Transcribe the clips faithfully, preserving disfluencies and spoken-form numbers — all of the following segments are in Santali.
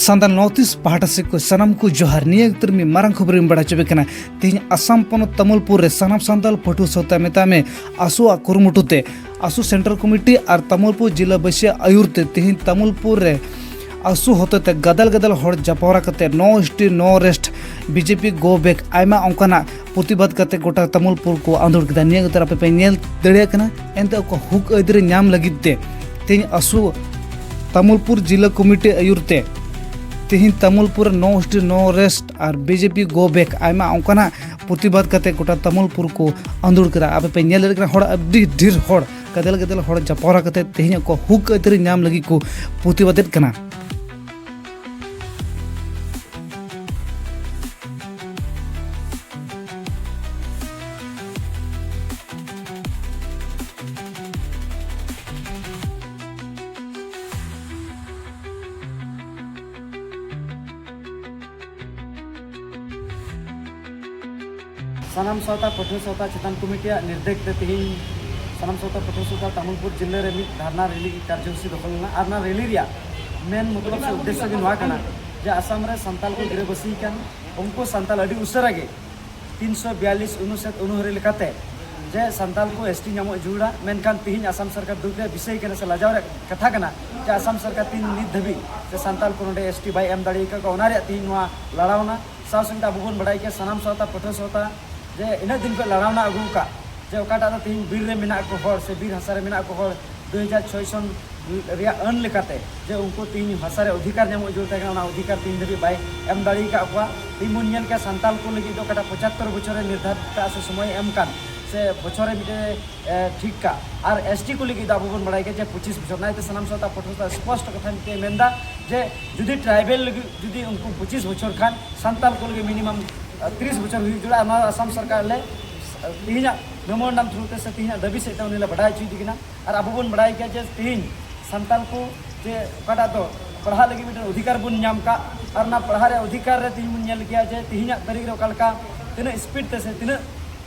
ᱥᱟᱱᱛᱟᱲ ᱱᱚᱨᱛᱷ ᱤᱥᱴ ᱯᱟᱦᱴᱟ ᱥᱮᱫ ᱠᱷᱚᱱ ᱥᱟᱱᱟᱢ ᱠᱚ ᱡᱚᱦᱟᱨ᱾ ᱱᱤᱭᱟᱹ ᱚᱠᱛᱚ ᱨᱮ ᱢᱤᱫ ᱢᱟᱨᱟᱝ ᱠᱷᱚᱵᱚᱨᱤᱧ ᱵᱟᱲᱟᱭ ᱦᱚᱪᱚ ᱯᱮ ᱠᱟᱱᱟ᱾ ᱛᱮᱦᱮᱧ ᱟᱥᱟᱢ ᱯᱚᱱᱚᱛ ᱛᱟᱢᱩᱞᱯᱩᱨ ᱨᱮ ᱥᱟᱱᱟᱢ ᱥᱟᱱᱛᱟᱲ ᱯᱟᱹᱴᱷᱩᱣᱟᱹ ᱥᱟᱶᱛᱟ ᱢᱮᱛᱟᱜ ᱢᱮ ᱟᱥᱩᱣᱟᱜ ᱠᱩᱨᱩᱢᱩᱴᱩ ᱛᱮ ᱟᱥᱩ ᱥᱮᱱᱴᱨᱟᱞ ᱠᱚᱢᱤᱴᱤ ᱟᱨ ᱛᱟᱢᱩᱞᱯᱩᱨ ᱡᱤᱞᱟᱹ ᱵᱟᱹᱥᱤᱭᱟᱜ ᱟᱹᱭᱩᱨ ᱛᱮ ᱛᱮᱦᱮᱧ ᱛᱟᱢᱩᱞᱯᱩᱨ ᱨᱮ ᱟᱥᱩ ᱦᱚᱛᱮᱛᱮ ᱜᱟᱫᱮᱞ ᱜᱟᱫᱮᱞ ᱦᱚᱲ ᱡᱟᱯᱚᱨᱟ ᱠᱟᱛᱮ "No S T, No Rest", "B J P Go Back", ᱟᱭᱢᱟ ᱚᱱᱠᱟᱱᱟᱜ ᱯᱨᱚᱛᱤᱵᱟᱫ ᱠᱟᱛᱮ ᱜᱚᱴᱟ ᱛᱟᱢᱩᱞᱯᱩᱨ ᱠᱚ ᱟᱸᱫᱳᱲ ᱠᱮᱫᱟ᱾ ᱱᱤᱭᱟᱹ ᱠᱟᱛᱮ ᱟᱯᱮ ᱯᱮ ᱧᱮᱞ ᱫᱟᱲᱮᱭᱟᱜ ᱠᱟᱱᱟ᱾ ᱮᱱᱛᱮ ᱚᱠᱟ ᱦᱚᱠ ᱟᱹᱭᱫᱟᱹᱨᱤ ᱧᱟᱢ ᱞᱟᱹᱜᱤᱫ ᱛᱮ ᱛᱮᱦᱮᱧ ᱟᱥᱩ ᱛᱟᱢᱩᱞᱯᱩᱨ ᱡᱤᱞᱟᱹ ᱠᱚᱢᱤᱴᱤ ᱟᱹᱭᱩᱨ ᱛᱮ ᱛᱮᱦᱮᱧ ᱛᱟᱢᱩᱞᱯᱩᱨ ᱨᱮ "No S T, No Rest" ᱟᱨ "B J P Go Back" ᱟᱭᱢᱟ ᱚᱱᱠᱟᱱᱟᱜ ᱯᱨᱚᱛᱤᱵᱟᱫ ᱠᱟᱛᱮ ᱜᱚᱴᱟ ᱛᱟᱢᱩᱞᱯᱩᱨ ᱠᱚ ᱟᱸᱫᱳᱲ ᱠᱮᱫᱟ᱾ ᱟᱯᱮ ᱯᱮ ᱧᱮᱞ ᱫᱟᱲᱮᱭᱟᱜ ᱠᱟᱱᱟ, ᱦᱚᱲ ᱟᱹᱰᱤ ᱰᱷᱮᱨ ᱦᱚᱲ, ᱜᱟᱫᱮᱞ ᱜᱟᱫᱮᱞ ᱦᱚᱲ ᱡᱟᱯᱚᱨᱟ ᱠᱟᱛᱮ ᱛᱮᱦᱮᱧ ᱟᱠᱚ ᱦᱚᱠ ᱟᱹᱭᱫᱟᱹᱨᱤ ᱧᱟᱢ ᱞᱟᱹᱜᱤᱫ ᱠᱚ ᱯᱨᱚᱛᱤᱵᱟᱫᱮᱫ ᱠᱟᱱᱟ᱾ ᱥᱟᱱᱟᱢ ᱥᱟᱶᱛᱟ ᱯᱟᱹᱴᱷᱩᱣᱟᱹ ᱥᱟᱶᱛᱟ ᱪᱮᱛᱟᱱ ᱠᱚᱢᱤᱴᱤᱭᱟᱜ ᱱᱤᱨᱫᱮᱥ ᱛᱮ ᱛᱮᱦᱮᱧ ᱥᱟᱱᱟᱢ ᱥᱟᱶᱛᱟ ᱯᱟᱹᱴᱷᱩᱣᱟᱹ ᱥᱟᱶᱛᱟ ᱛᱟᱢᱩᱞᱯᱩᱨ ᱡᱤᱞᱟᱹ ᱨᱮ ᱢᱤᱫ ᱫᱷᱟᱨᱱᱟ ᱨᱮᱞᱤ ᱠᱟᱨᱡᱚᱥᱩᱪᱤ ᱫᱚᱠᱷᱚᱞ ᱞᱮᱱᱟ᱾ ᱟᱨ ᱚᱱᱟ ᱨᱮᱞᱤ ᱨᱮᱭᱟᱜ ᱢᱮᱱ ᱢᱚᱛᱞᱚᱵ ᱥᱮ ᱩᱫᱽᱫᱮᱥᱥᱚ ᱜᱮ ᱱᱚᱣᱟ ᱠᱟᱱᱟ ᱡᱮ ᱟᱥᱟᱢ ᱨᱮ ᱥᱟᱱᱛᱟᱞ ᱠᱚ ᱜᱤᱨᱟᱹᱵᱟᱹᱥᱤ ᱠᱟᱱ, ᱩᱱᱠᱩ ᱥᱟᱱᱛᱟᱞ ᱟᱹᱰᱤ ᱩᱥᱟᱹᱨᱟ ᱜᱮ ᱛᱤᱱᱥᱚ ᱵᱤᱭᱟᱞᱤᱥ ᱚᱱᱩᱪᱷᱮᱫ ᱚᱱᱩᱥᱟᱨᱤ ᱞᱮᱠᱟᱛᱮ ᱡᱮ ᱥᱟᱱᱛᱟᱞ ᱠᱚ S T ᱧᱟᱢᱚᱜ ᱡᱟᱹᱨᱩᱲᱟ᱾ ᱢᱮᱱᱠᱷᱟᱱ ᱛᱮᱦᱮᱧ ᱟᱥᱟᱢ ᱥᱚᱨᱠᱟᱨ ᱫᱩᱠ ᱨᱮᱭᱟᱜ ᱵᱤᱥᱚᱭ ᱠᱟᱱᱟ ᱥᱮ ᱞᱟᱡᱟᱣ ᱨᱮᱭᱟᱜ ᱠᱟᱛᱷᱟ ᱠᱟᱱᱟ ᱡᱮ ᱟᱥᱟᱢ ᱥᱚᱨᱠᱟᱨ ᱛᱤᱱ ᱱᱤᱛ ᱫᱷᱟᱹᱵᱤᱡ ᱥᱮ ᱥᱟᱱᱛᱟᱞ ᱠᱚ ᱱᱚᱰᱮ S T ᱵᱟᱭ ᱮᱢ ᱫᱟᱲᱮ ᱟᱠᱟᱫ ᱠᱚᱣᱟ᱾ ᱚᱱᱟ ᱨᱮᱭᱟᱜ ᱛᱮᱦᱮᱧ ᱱᱚᱣᱟ ᱞᱟᱲᱟᱣᱱᱟ᱾ ᱥᱟᱶ ᱥᱟᱶᱛᱮ ᱟᱵᱚ ᱵᱚᱱ ᱵᱟᱲᱟᱭ ᱜᱮᱭᱟ ᱥᱟᱱᱟᱢ ᱥᱟᱶᱛᱟ ᱯᱟᱹᱴᱷᱩᱣᱟᱹ ᱥᱟᱶᱛᱟ ᱡᱮ ᱤᱱᱟᱹᱜ ᱫᱤᱱ ᱠᱷᱚᱱ ᱞᱟᱲᱟᱣᱱᱟ ᱟᱹᱜᱩ ᱟᱠᱟᱫ ᱡᱮ ᱚᱠᱟᱴᱟᱜ ᱫᱚ ᱛᱮᱦᱮᱧ ᱵᱤᱨ ᱨᱮ ᱢᱮᱱᱟᱜ ᱠᱚ ᱦᱚᱲ ᱥᱮ ᱵᱤᱨ ᱦᱟᱥᱟ ᱨᱮ ᱢᱮᱱᱟᱜ ᱠᱚ ᱦᱚᱲ ᱫᱩ ᱦᱟᱡᱟᱨ ᱪᱷᱚᱭ ᱥᱚᱱ ᱨᱮᱭᱟᱜ ᱟᱹᱱ ᱞᱮᱠᱟᱛᱮ ᱡᱮ ᱩᱱᱠᱩ ᱛᱮᱦᱮᱧ ᱦᱟᱥᱟ ᱨᱮ ᱚᱫᱷᱤᱠᱟᱨ ᱧᱟᱢᱚᱜ ᱡᱟᱹᱨᱩᱲ ᱛᱟᱦᱮᱸ ᱠᱟᱱᱟ, ᱚᱱᱟ ᱚᱫᱷᱤᱠᱟᱨ ᱛᱮᱦᱮᱧ ᱫᱷᱟᱹᱵᱤᱡ ᱵᱟᱭ ᱮᱢ ᱫᱟᱲᱮ ᱟᱠᱟᱫ ᱠᱚᱣᱟ᱾ ᱛᱮᱦᱮᱧ ᱵᱚᱱ ᱧᱮᱞ ᱠᱮᱜᱼᱟ ᱥᱟᱱᱛᱟᱞ ᱠᱚ ᱞᱟᱹᱜᱤᱫ ᱫᱚ ᱚᱠᱟᱴᱟᱜ ᱯᱚᱸᱪᱟᱛᱛᱚᱨ ᱵᱚᱪᱷᱚᱨ ᱨᱮ ᱱᱤᱨᱫᱷᱟᱨᱤᱛ ᱠᱟᱜ ᱥᱮ ᱥᱚᱢᱚᱭ ᱮ ᱮᱢ ᱠᱟᱱ ᱥᱮ ᱵᱚᱪᱷᱚᱨ ᱨᱮ ᱢᱤᱫᱴᱮᱱ, ᱮ, ᱴᱷᱤᱠ ᱠᱟᱜ, ᱟᱨ S T ᱠᱚ ᱞᱟᱹᱜᱤᱫ ᱫᱚ ᱟᱵᱚ ᱵᱚᱱ ᱵᱟᱲᱟᱭ ᱜᱮᱭᱟ ᱡᱮ ᱯᱚᱸᱪᱤᱥ ᱵᱚᱪᱷᱚᱨ᱾ ᱚᱱᱟ ᱤᱭᱟᱹᱛᱮ ᱥᱟᱱᱟᱢ ᱥᱟᱶᱛᱟ ᱯᱟᱹᱴᱷᱩᱣᱟᱹ ᱥᱯᱚᱥᱴᱚ ᱠᱟᱛᱷᱟ ᱢᱤᱫᱴᱮᱱ ᱢᱮᱱᱫᱟ ᱡᱮ ᱡᱩᱫᱤ ᱴᱨᱟᱭᱵᱮᱞ ᱞᱟᱹᱜᱤᱫ ᱡᱩᱫᱤ ᱩᱱᱠᱩ ᱯᱚᱸᱪᱤᱥ ᱵᱚᱪᱷᱚᱨ ᱠᱷᱟᱱ ᱥᱟᱱᱛᱟᱞ ᱠᱚ ᱞᱟᱹᱜᱤᱫ ᱢᱤᱱᱤᱢᱟᱢ, ᱮ, ᱛᱤᱨᱤᱥ ᱵᱚᱪᱷᱚᱨ ᱦᱩᱭᱩᱜ ᱡᱟᱹᱨᱩᱲᱟ᱾ ᱱᱚᱣᱟ ᱟᱥᱟᱢ ᱥᱚᱨᱠᱟᱨ ᱞᱮ, ᱮ, ᱛᱮᱦᱮᱧᱟᱜ memorandum through ᱛᱮ ᱥᱮ ᱛᱮᱦᱮᱧᱟᱜ ᱫᱟᱹᱵᱤ ᱥᱮᱫ ᱛᱮ ᱩᱱᱤ ᱞᱮ ᱵᱟᱰᱟᱭ ᱦᱚᱪᱚᱭᱮᱫᱮ ᱠᱟᱱᱟ᱾ ᱟᱨ ᱟᱵᱚ ᱵᱚᱱ ᱵᱟᱲᱟᱭ ᱜᱮᱭᱟ ᱡᱮ ᱛᱮᱦᱮᱧ ᱥᱟᱱᱛᱟᱲ ᱠᱚ ᱡᱮ ᱚᱠᱟᱴᱟᱜ ᱫᱚ ᱯᱟᱲᱦᱟᱜ ᱞᱟᱹᱜᱤᱫ ᱢᱤᱫᱴᱮᱱ ᱚᱫᱷᱤᱠᱟᱨ ᱵᱚᱱ ᱧᱟᱢ ᱠᱟᱜ, ᱟᱨ ᱚᱱᱟ ᱯᱟᱲᱦᱟᱜ ᱨᱮᱭᱟᱜ ᱚᱫᱷᱤᱠᱟᱨ ᱨᱮ ᱛᱮᱦᱮᱧ ᱵᱚᱱ ᱧᱮᱞ ᱠᱮᱭᱟ ᱡᱮ ᱛᱮᱦᱮᱧᱟᱜ ᱛᱟᱹᱨᱤᱠᱷ ᱨᱮ ᱚᱠᱟ ᱞᱮᱠᱟ ᱛᱤᱱᱟᱹᱜ speed ᱛᱮ ᱥᱮ ᱛᱤᱱᱟᱹᱜ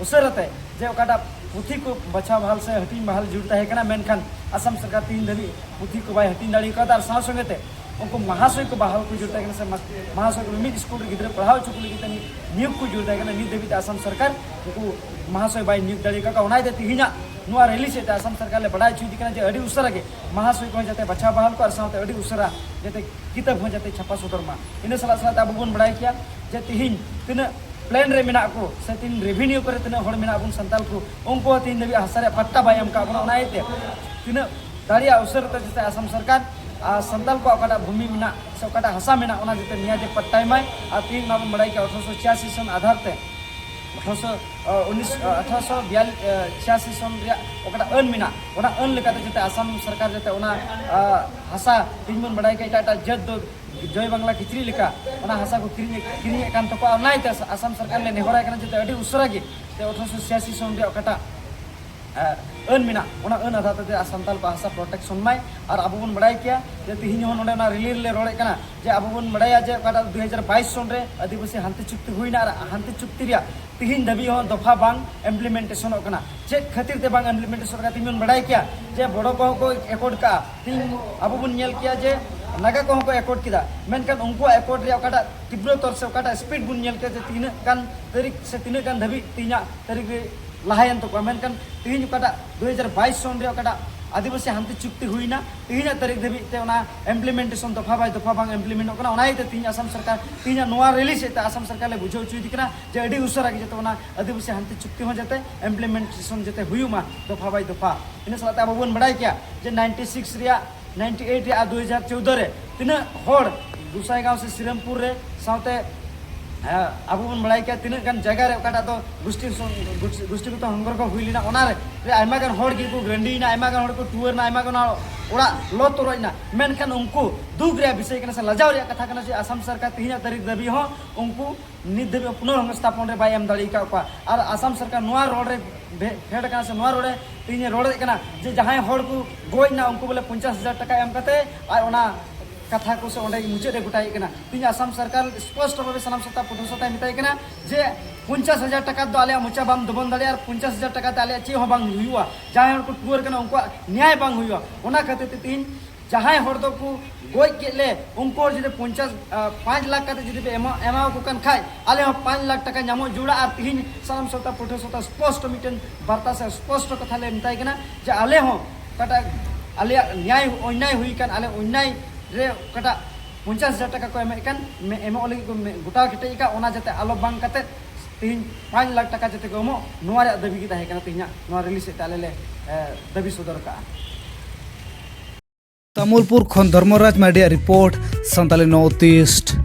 ᱩᱥᱟᱹᱨᱟ ᱛᱮ ᱡᱮ ᱚᱠᱟᱴᱟᱜ ᱯᱩᱛᱷᱤ ᱠᱚ ᱵᱟᱪᱷᱟᱣ ᱵᱟᱦᱟᱞ ᱥᱮ ᱦᱟᱹᱴᱤᱧ ᱵᱟᱦᱟᱞ ᱡᱟᱹᱨᱩᱲ ᱛᱟᱦᱮᱸ ᱠᱟᱱᱟ, ᱢᱮᱱᱠᱷᱟᱱ ᱟᱥᱟᱢ ᱥᱚᱨᱠᱟᱨ ᱛᱮᱦᱮᱧ ᱫᱷᱟᱹᱵᱤᱡ ᱯᱩᱛᱷᱤ ᱠᱚ ᱵᱟᱭ ᱦᱟᱹᱴᱤᱧ ᱫᱟᱲᱮ ᱠᱟᱣᱫᱟ᱾ ᱟᱨ ᱥᱟᱶ ᱥᱚᱸᱜᱮ ᱛᱮ ᱩᱱᱠᱩ ᱢᱟᱦᱟᱥᱚᱭ ᱠᱚ ᱵᱟᱦᱟᱞ ᱠᱚ ᱡᱳᱨ ᱛᱟᱦᱮᱸ ᱠᱟᱱᱟ, ᱥᱮ ᱢᱟ-, ᱢᱟᱦᱟᱥᱚᱭ ᱠᱚ ᱢᱤᱢᱤᱫ ᱥᱠᱩᱞ ᱨᱮ ᱜᱤᱫᱽᱨᱟᱹ ᱯᱟᱲᱦᱟᱣ ᱦᱚᱪᱚ ᱠᱚ ᱞᱟᱹᱜᱤᱫ ᱛᱮ ᱱᱤᱭᱳᱜᱽ ᱠᱚ ᱡᱳᱨ ᱛᱟᱦᱮᱸ ᱠᱟᱱᱟ᱾ ᱱᱤᱛ ᱫᱷᱟᱹᱵᱤᱡ ᱛᱮ ᱟᱥᱟᱢ ᱥᱚᱨᱠᱟᱨ ᱩᱱᱠᱩ ᱢᱟᱦᱟᱥᱚᱭ ᱵᱟᱭ ᱱᱤᱭᱳᱜᱽ ᱫᱟᱲᱮ ᱟᱠᱟᱫ ᱠᱚᱣᱟ᱾ ᱚᱱᱟ ᱤᱭᱟᱹᱛᱮ ᱛᱮᱦᱮᱧᱟᱜ ᱱᱚᱣᱟ ᱨᱮᱞᱤ ᱥᱮᱫ ᱛᱮ ᱟᱥᱟᱢ ᱥᱚᱨᱠᱟᱨ ᱞᱮ ᱵᱟᱰᱟᱭ ᱦᱚᱪᱚᱭᱮᱫᱮ ᱠᱟᱱᱟ ᱡᱮ ᱟᱹᱰᱤ ᱩᱥᱟᱹᱨᱟ ᱜᱮ ᱢᱟᱦᱟᱥᱚᱭ ᱠᱚᱦᱚᱸ ᱡᱟᱛᱮ ᱵᱟᱪᱷᱟᱣ ᱵᱟᱦᱟᱞ ᱠᱚ ᱟᱨ ᱥᱟᱶᱛᱮ ᱟᱹᱰᱤ ᱩᱥᱟᱹᱨᱟ ᱡᱟᱛᱮ ᱠᱤᱛᱟᱹᱵ ᱦᱚᱸ ᱡᱟᱛᱮ ᱪᱷᱟᱯᱟ ᱥᱚᱫᱚᱨ ᱢᱟ᱾ ᱤᱱᱟᱹ ᱥᱟᱞᱟᱜ ᱥᱟᱞᱟᱜ ᱛᱮ ᱟᱵᱚ ᱵᱚᱱ ᱵᱟᱲᱟᱭ ᱠᱮᱭᱟ ᱡᱮ ᱛᱮᱦᱮᱧ ᱛᱤᱱᱟᱹᱜ ᱯᱞᱮᱱ ᱨᱮ ᱢᱮᱱᱟᱜ ᱠᱚ ᱥᱮ ᱛᱤᱱ ᱨᱮᱵᱷᱮᱱᱤᱭᱩ ᱠᱚᱨᱮ ᱛᱤᱱᱟᱹᱜ ᱦᱚᱲ ᱢᱮᱱᱟᱜ ᱵᱚᱱ ᱥᱟᱱᱛᱟᱲ ᱠᱚ, ᱩᱱᱠᱩ ᱦᱚᱸ ᱛᱮᱦᱮᱧ ᱫᱷᱟᱹᱵᱤᱡ ᱦᱟᱥᱟ ᱨᱮᱭᱟᱜ ᱯᱟᱴᱴᱟ ᱵᱟᱭ ᱮᱢ ᱠᱟᱜ ᱵᱚᱱᱟ᱾ ᱚᱱᱟ ᱤᱭᱟᱹᱛᱮ ᱛᱤᱱᱟᱹᱜ ᱫᱟᱲᱮᱭᱟᱜ ᱩᱥᱟᱹᱨᱟ ᱛᱮ ᱡᱟᱛᱮ ᱟᱥᱟᱢ ᱥᱚᱨᱠᱟᱨ ᱟᱨ ᱥᱟᱱᱛᱟᱲ ᱠᱚᱣᱟᱜ ᱚᱠᱟᱴᱟᱜ ᱵᱷᱩᱢᱤ ᱢᱮᱱᱟᱜ ᱥᱮ ᱚᱠᱟᱴᱟᱜ ᱦᱟᱥᱟ ᱢᱮᱱᱟᱜ, ᱚᱱᱟ ᱡᱟᱛᱮ ᱱᱤᱭᱟᱹ ᱡᱮ ᱯᱟᱴᱴᱟᱭ ᱢᱟᱭ᱾ ᱟᱨ ᱛᱮᱦᱮᱧ ᱚᱱᱟ ᱵᱚᱱ ᱵᱟᱲᱟᱭ ᱠᱮᱭᱟ ᱟᱴᱷᱨᱚᱥᱚ ᱪᱷᱤᱭᱟᱥᱤ ᱥᱚᱱ ᱟᱫᱷᱟᱨ ᱛᱮ ᱟᱴᱷᱨᱚᱥᱚ, ᱟᱴᱷᱨᱚᱥᱚ ᱵᱤᱭᱟᱞᱞᱤᱥ, ᱪᱷᱤᱭᱟᱥᱤ ᱥᱚᱱ ᱨᱮᱭᱟᱜ ᱚᱠᱟᱴᱟᱜ ᱟᱹᱱ ᱢᱮᱱᱟᱜ, ᱚᱱᱟ ᱟᱹᱱ ᱞᱮᱠᱟᱛᱮ ᱡᱟᱛᱮ ᱟᱥᱟᱢ ᱥᱚᱨᱠᱟᱨ ᱡᱟᱛᱮ ᱚᱱᱟ ᱦᱟᱥᱟ, ᱛᱮᱦᱮᱧ ᱵᱚᱱ ᱵᱟᱲᱟᱭ ᱠᱮᱭᱟ ᱮᱴᱟᱜ ᱮᱴᱟᱜ ᱡᱟᱹᱛ ᱫᱚ ᱡᱚᱭ ᱵᱟᱝᱞᱟ ᱠᱤᱪᱨᱤᱡ ᱞᱮᱠᱟ ᱚᱱᱟ ᱦᱟᱥᱟ ᱠᱚ ᱠᱤᱨᱤᱧ ᱠᱤᱨᱤᱧᱮᱫ ᱠᱟᱱ ᱛᱟᱠᱚᱣᱟ᱾ ᱚᱱᱟ ᱤᱭᱟᱹᱛᱮ ᱟᱥᱟᱢ ᱥᱚᱨᱠᱟᱨ ᱞᱮ ᱱᱮᱦᱚᱨᱟᱭ ᱠᱟᱱᱟ ᱡᱟᱛᱮ ᱟᱹᱰᱤ ᱩᱥᱟᱹᱨᱟ ᱜᱮ ᱡᱟᱛᱮ ᱟᱴᱷᱨᱚᱥᱚ ᱪᱷᱤᱭᱟᱥᱤ ᱥᱚᱱ ᱨᱮᱭᱟᱜ ᱚᱠᱟᱴᱟᱜ ᱟᱹᱱ ᱢᱮᱱᱟᱜ, ᱚᱱᱟ ᱟᱹᱱ ᱟᱫᱷᱟᱨ ᱛᱮ ᱥᱟᱱᱛᱟᱲ ᱠᱚᱣᱟᱜ ᱦᱟᱥᱟ ᱯᱨᱚᱴᱮᱠᱥᱚᱱ ᱢᱟᱭ᱾ ᱟᱨ ᱟᱵᱚ ᱵᱚᱱ ᱵᱟᱲᱟᱭ ᱠᱮᱭᱟ ᱡᱮ ᱛᱮᱦᱮᱧ ᱦᱚᱸ ᱱᱚᱰᱮ ᱚᱱᱟ ᱨᱮᱞᱤ ᱨᱮᱞᱮ ᱨᱚᱲᱮᱫ ᱠᱟᱱᱟ ᱡᱮ ᱟᱵᱚ ᱵᱚᱱ ᱵᱟᱲᱟᱭᱟ ᱡᱮ ᱚᱠᱟᱴᱟᱜ ᱫᱩ ᱦᱟᱡᱟᱨ ᱵᱟᱭᱤᱥ ᱥᱚᱱ ᱨᱮ ᱟᱹᱫᱤᱵᱟᱹᱥᱤ ᱦᱟᱱᱛᱮ ᱪᱩᱠᱛᱤ ᱦᱩᱭᱱᱟ, ᱟᱨ ᱦᱟᱱᱛᱮ ᱪᱩᱠᱛᱤ ᱨᱮᱭᱟᱜ ᱛᱮᱦᱮᱧ ᱫᱷᱟᱹᱵᱤᱡ ᱦᱚᱸ ᱫᱚᱯᱷᱟ ᱵᱟᱝ ᱤᱢᱯᱞᱤᱢᱮᱱᱴᱮᱥᱚᱱᱚᱜ ᱠᱟᱱᱟ᱾ ᱪᱮᱫ ᱠᱷᱟᱹᱛᱤᱨ ᱛᱮ ᱵᱟᱝ ᱤᱢᱯᱞᱤᱢᱮᱱᱴᱮᱥᱚᱱ ᱠᱟᱱᱟ? ᱛᱮᱦᱮᱧ ᱵᱚᱱ ᱵᱟᱲᱟᱭ ᱠᱮᱭᱟ ᱡᱮ ᱵᱚᱲᱚ ᱠᱚᱦᱚᱸ ᱠᱚ ᱮᱠᱚᱨᱰ ᱠᱟᱜᱼᱟ, ᱛᱮᱦᱮᱧ ᱟᱵᱚ ᱵᱚᱱ ᱧᱮᱞ ᱠᱮᱭᱟ ᱡᱮ ᱱᱟᱜᱟ ᱠᱚᱦᱚᱸ ᱠᱚ ᱮᱠᱚᱨᱰ ᱠᱮᱫᱟ, ᱢᱮᱱᱠᱷᱟᱱ ᱩᱱᱠᱩᱣᱟᱜ ᱮᱠᱚᱨᱰ ᱨᱮᱭᱟᱜ ᱚᱠᱟᱴᱟᱜ ᱛᱤᱵᱨᱚᱛᱚᱨ ᱥᱮ ᱚᱠᱟᱴᱟᱜ ᱥᱯᱤᱰ ᱵᱚᱱ ᱧᱮᱞ ᱠᱮᱭᱟ ᱡᱮ ᱛᱤᱱᱟᱹᱜ ᱜᱟᱱ ᱛᱟᱹᱨᱤᱠᱷ ᱥᱮ ᱛᱤᱱᱟᱹᱜ ᱜᱟᱱ ᱫᱷᱟᱹᱵᱤᱡ ᱛᱮᱦᱮᱧᱟᱜ ᱛᱟᱹᱨᱤᱠᱷ ᱨᱮ ᱞᱟᱦᱟᱭᱮᱱ ᱛᱟᱠᱚᱣᱟ᱾ ᱢᱮᱱᱠᱷᱟᱱ ᱛᱮᱦᱮᱧ ᱚᱠᱟᱴᱟᱜ ᱫᱩ ᱦᱟᱡᱟᱨ ᱵᱟᱭᱤᱥ ᱥᱚᱱ ᱨᱮ ᱚᱠᱟᱴᱟᱜ ᱟᱹᱫᱤᱵᱟᱹᱥᱤ ᱦᱟᱱᱛᱮ ᱪᱩᱠᱛᱤ ᱦᱩᱭᱱᱟ, ᱛᱮᱦᱮᱧᱟᱜ ᱛᱟᱹᱨᱤᱠᱷ ᱫᱷᱟᱹᱵᱤᱡ ᱛᱮ ᱚᱱᱟ ᱤᱢᱯᱞᱤᱢᱮᱱᱴᱮᱥᱚᱱ ᱫᱚᱯᱷᱟ ᱵᱟᱭ ᱫᱚᱯᱷᱟ ᱵᱟᱝ ᱤᱢᱯᱞᱤᱢᱮᱱᱴᱚᱜ ᱠᱟᱱᱟ᱾ ᱚᱱᱟ ᱤᱭᱟᱹᱛᱮ ᱛᱮᱦᱮᱧ ᱟᱥᱟᱢ ᱥᱚᱨᱠᱟᱨ ᱛᱮᱦᱮᱧᱟᱜ ᱱᱚᱣᱟ ᱨᱮᱞᱤ ᱥᱮᱫ ᱛᱮ ᱟᱥᱟᱢ ᱥᱚᱨᱠᱟᱨ ᱞᱮ ᱵᱩᱡᱷᱟᱹᱣ ᱦᱚᱪᱚᱭᱮᱫᱮ ᱠᱟᱱᱟ ᱡᱮ ᱟᱹᱰᱤ ᱩᱥᱟᱹᱨᱟ ᱜᱮ ᱡᱟᱛᱮ ᱚᱱᱟ ᱟᱹᱫᱤᱵᱟᱹᱥᱤ ᱦᱟᱱᱛᱮ ᱪᱩᱠᱛᱤ ᱦᱚᱸ ᱡᱟᱛᱮ ᱤᱢᱯᱞᱤᱢᱮᱱᱴᱮᱥᱚᱱ ᱡᱟᱛᱮ ᱦᱩᱭᱩᱜ ᱢᱟ ᱫᱚᱯᱷᱟ ᱵᱟᱭ ᱫᱚᱯᱷᱟ᱾ ᱤᱱᱟᱹ ᱥᱟᱞᱟᱜ ᱛᱮ ᱟᱵᱚ ᱵᱚᱱ ᱵᱟᱲᱟᱭ ᱠᱮᱭᱟ ᱡᱮ ᱱᱟᱭᱤᱱᱴᱤ ᱥᱤᱠᱥ ᱨᱮᱭᱟᱜ, ᱱᱟᱭᱤᱱᱴᱤ ᱮᱭᱤᱴ ᱨᱮᱭᱟᱜ ᱟᱨ ᱫᱩ ᱦᱟᱡᱟᱨ ᱪᱳᱣᱫᱚ ᱨᱮ ᱛᱤᱱᱟᱹᱜ ᱦᱚᱲ ᱜᱩᱥᱟᱭᱜᱟᱸᱣ ᱥᱮ ᱥᱤᱨᱟᱢᱯᱩᱨ ᱨᱮ ᱥᱟᱶᱛᱮ, ᱦᱮᱸ, ᱟᱵᱚ ᱵᱚᱱ ᱵᱟᱲᱟᱭ ᱠᱮᱭᱟ ᱛᱤᱱᱟᱹᱜ ᱜᱟᱱ ᱡᱟᱭᱜᱟ ᱨᱮ ᱚᱠᱟᱴᱟᱜ ᱫᱚ ᱜᱩᱥᱴᱤ ᱥᱚᱝ-, ᱜᱩᱥ-, ᱜᱩᱥᱴᱤᱜᱚᱛᱚ ᱦᱚᱝᱜᱚᱨᱠᱷᱚ ᱦᱩᱭ ᱞᱮᱱᱟ, ᱚᱱᱟ ᱨᱮ, ᱨᱮ ᱟᱭᱢᱟ ᱜᱟᱱ ᱦᱚᱲ ᱜᱮᱠᱚ ᱨᱟᱺᱰᱤᱭᱮᱱᱟ, ᱟᱭᱢᱟ ᱜᱟᱱ ᱦᱚᱲ ᱠᱚ ᱴᱩᱣᱟᱹᱨ ᱮᱱᱟ, ᱟᱭᱢᱟ ᱜᱟᱱ ᱚᱲᱟᱜ ᱞᱚ ᱛᱚᱨᱚᱡ ᱮᱱᱟ᱾ ᱢᱮᱱᱠᱷᱟᱱ ᱩᱱᱠᱩ ᱫᱩᱠ ᱨᱮᱭᱟᱜ ᱵᱤᱥᱚᱭ ᱠᱟᱱᱟ ᱥᱮ ᱞᱟᱡᱟᱣ ᱨᱮᱭᱟᱜ ᱠᱟᱛᱷᱟ ᱠᱟᱱᱟ ᱡᱮ ᱟᱥᱟᱢ ᱥᱚᱨᱠᱟᱨ ᱛᱮᱦᱮᱧᱟᱜ ᱛᱟᱹᱨᱤᱠᱷ ᱫᱷᱟᱹᱵᱤᱡ ᱦᱚᱸ ᱩᱱᱠᱩ ᱱᱤᱛ ᱫᱷᱟᱹᱵᱤᱡ ᱯᱩᱱᱚᱨᱥᱛᱷᱟᱯᱚᱱ ᱨᱮ ᱵᱟᱭ ᱮᱢ ᱫᱟᱲᱮ ᱟᱠᱟᱫ ᱠᱚᱣᱟ᱾ ᱟᱨ ᱟᱥᱟᱢ ᱥᱚᱨᱠᱟᱨ ᱱᱚᱣᱟ ᱨᱚᱲ ᱨᱮ ᱵᱷᱮ-, ᱯᱷᱮᱰ ᱟᱠᱟᱱᱟ ᱥᱮ ᱱᱚᱣᱟ ᱨᱚᱲ ᱨᱮ ᱛᱮᱦᱮᱧ ᱨᱚᱲᱮᱫ ᱠᱟᱱᱟ ᱡᱮ ᱡᱟᱦᱟᱸᱭ ᱦᱚᱲ ᱠᱚ ᱜᱚᱡ ᱮᱱᱟ ᱩᱱᱠᱩ ᱵᱚᱞᱮ ᱯᱚᱧᱪᱟᱥ ᱦᱟᱡᱟᱨ ᱴᱟᱠᱟ ᱮᱢ ᱠᱟᱛᱮ ᱟᱨ ᱚᱱᱟ ᱠᱟᱛᱷᱟ ᱠᱚ ᱥᱮ ᱚᱸᱰᱮ ᱢᱩᱪᱟᱹᱫ ᱮ ᱜᱚᱴᱟᱭᱮᱫ ᱠᱟᱱᱟ᱾ ᱛᱮᱦᱮᱧ ᱟᱥᱟᱢ ᱥᱚᱨᱠᱟᱨ ᱥᱯᱚᱥᱴᱚ ᱵᱷᱟᱵᱮ ᱥᱟᱱᱟᱢ ᱥᱟᱱᱛᱟᱲ ᱯᱟᱹᱴᱷᱩᱣᱟᱹ ᱥᱟᱶᱛᱮ ᱢᱮᱛᱟᱭ ᱠᱟᱱᱟ ᱡᱮ ᱯᱚᱧᱪᱟᱥ ᱦᱟᱡᱟᱨ ᱴᱟᱠᱟ ᱫᱚ ᱟᱞᱮᱭᱟᱜ ᱢᱚᱪᱟ ᱵᱟᱢ ᱫᱚᱵᱚᱱ ᱫᱟᱲᱮᱭᱟᱜᱼᱟ ᱟᱨ ᱯᱚᱧᱪᱟᱥ ᱦᱟᱡᱟᱨ ᱴᱟᱠᱟ ᱛᱮ ᱟᱞᱮᱭᱟᱜ ᱪᱮᱫ ᱦᱚᱸ ᱵᱟᱝ ᱦᱩᱭᱩᱜᱼᱟ, ᱡᱟᱦᱟᱸᱭ ᱦᱚᱲ ᱠᱚ ᱴᱩᱣᱟᱹᱨ ᱠᱟᱱᱟ ᱩᱱᱠᱩᱣᱟᱜ ᱱᱮᱭᱟᱭ ᱵᱟᱝ ᱦᱩᱭᱩᱜᱼᱟ᱾ ᱚᱱᱟ ᱠᱷᱟᱹᱛᱤᱨ ᱛᱮ ᱛᱮᱦᱮᱧ ᱡᱟᱦᱟᱸᱭ ᱦᱚᱲ ᱫᱚᱠᱚ ᱜᱚᱡ ᱠᱮᱫ ᱞᱮ, ᱩᱱᱠᱩ ᱦᱚᱲ ᱡᱩᱫᱤ ᱯᱚᱧᱪᱟᱥ ᱟᱨ ᱯᱟᱸᱪ ᱞᱟᱠᱷ ᱠᱟᱛᱮ ᱡᱩᱫᱤ ᱯᱮ ᱮᱢᱟ ᱮᱢᱟ ᱠᱚ ᱠᱟᱱ ᱠᱷᱟᱡ, ᱟᱞᱮ ᱦᱚᱸ ᱯᱟᱸᱪ ᱞᱟᱠᱷ ᱴᱟᱠᱟ ᱧᱟᱢᱚᱜ ᱡᱟᱹᱨᱩᱲᱟ᱾ ᱟᱨ ᱛᱤᱦᱤᱧ ᱥᱟᱱᱟᱢ ᱥᱟᱶᱛᱟ ᱯᱟᱹᱴᱷᱩᱣᱟᱹ ᱥᱟᱶᱛᱟ ᱥᱯᱚᱥᱴᱚ ᱢᱤᱫᱴᱮᱱ ᱵᱟᱨᱛᱟ ᱥᱮ ᱥᱯᱚᱥᱴᱚ ᱠᱟᱛᱷᱟ ᱞᱮ ᱢᱮᱛᱟᱭ ᱠᱟᱱᱟ ᱡᱮ ᱟᱞᱮ ᱦᱚᱸ ᱚᱠᱟᱴᱟᱜ ᱟᱞᱮᱭᱟᱜ ᱱᱮᱭᱟᱭ ᱚᱱᱱᱟᱭ ᱦᱩᱭ ᱠᱟᱱ, ᱟᱞᱮ ᱚᱱᱱᱟᱭ ᱨᱮ ᱚᱠᱟᱴᱟᱜ ᱯᱚᱧᱪᱟᱥ ᱦᱟᱡᱟᱨ ᱴᱟᱠᱟ ᱠᱚ ᱮᱢᱮᱫ ᱠᱟᱱ, ᱢᱮ- ᱮᱢᱚᱜ ᱞᱟᱹᱜᱤᱫ ᱠᱚ ᱢᱮ- ᱜᱚᱴᱟ ᱠᱮᱴᱮᱡ ᱟᱠᱟᱫ, ᱚᱱᱟ ᱡᱟᱛᱮ ᱟᱞᱚ ᱵᱟᱝ ᱠᱟᱛᱮ ᱛᱤᱦᱤᱧ ᱯᱟᱸᱪ ᱞᱟᱠᱷ ᱴᱟᱠᱟ ᱡᱟᱛᱮ ᱠᱚ ᱮᱢᱚᱜ, ᱱᱚᱣᱟ ᱨᱮᱭᱟᱜ ᱫᱟᱹᱵᱤ ᱜᱮ ᱛᱟᱦᱮᱸ ᱠᱟᱱᱟ ᱛᱤᱦᱤᱧᱟᱜ ᱱᱚᱣᱟ ᱨᱮᱞᱤ ᱥᱮᱫ ᱛᱮ ᱟᱞᱮ ᱞᱮ ᱮ, ᱫᱟᱹᱵᱤ ᱥᱚᱫᱚᱨ ᱠᱟᱜᱼᱟ᱾ ᱛᱟᱢᱩᱞᱯᱩᱨ ᱠᱷᱚᱱ ᱫᱷᱚᱨᱢᱚᱨᱟᱡᱽ ᱢᱟᱨᱰᱤᱭᱟᱜ ᱨᱤᱯᱳᱨᱴ, ᱥᱟᱱᱛᱟᱞᱤ ᱱᱚᱨᱛᱷ ᱤᱥᱴ᱾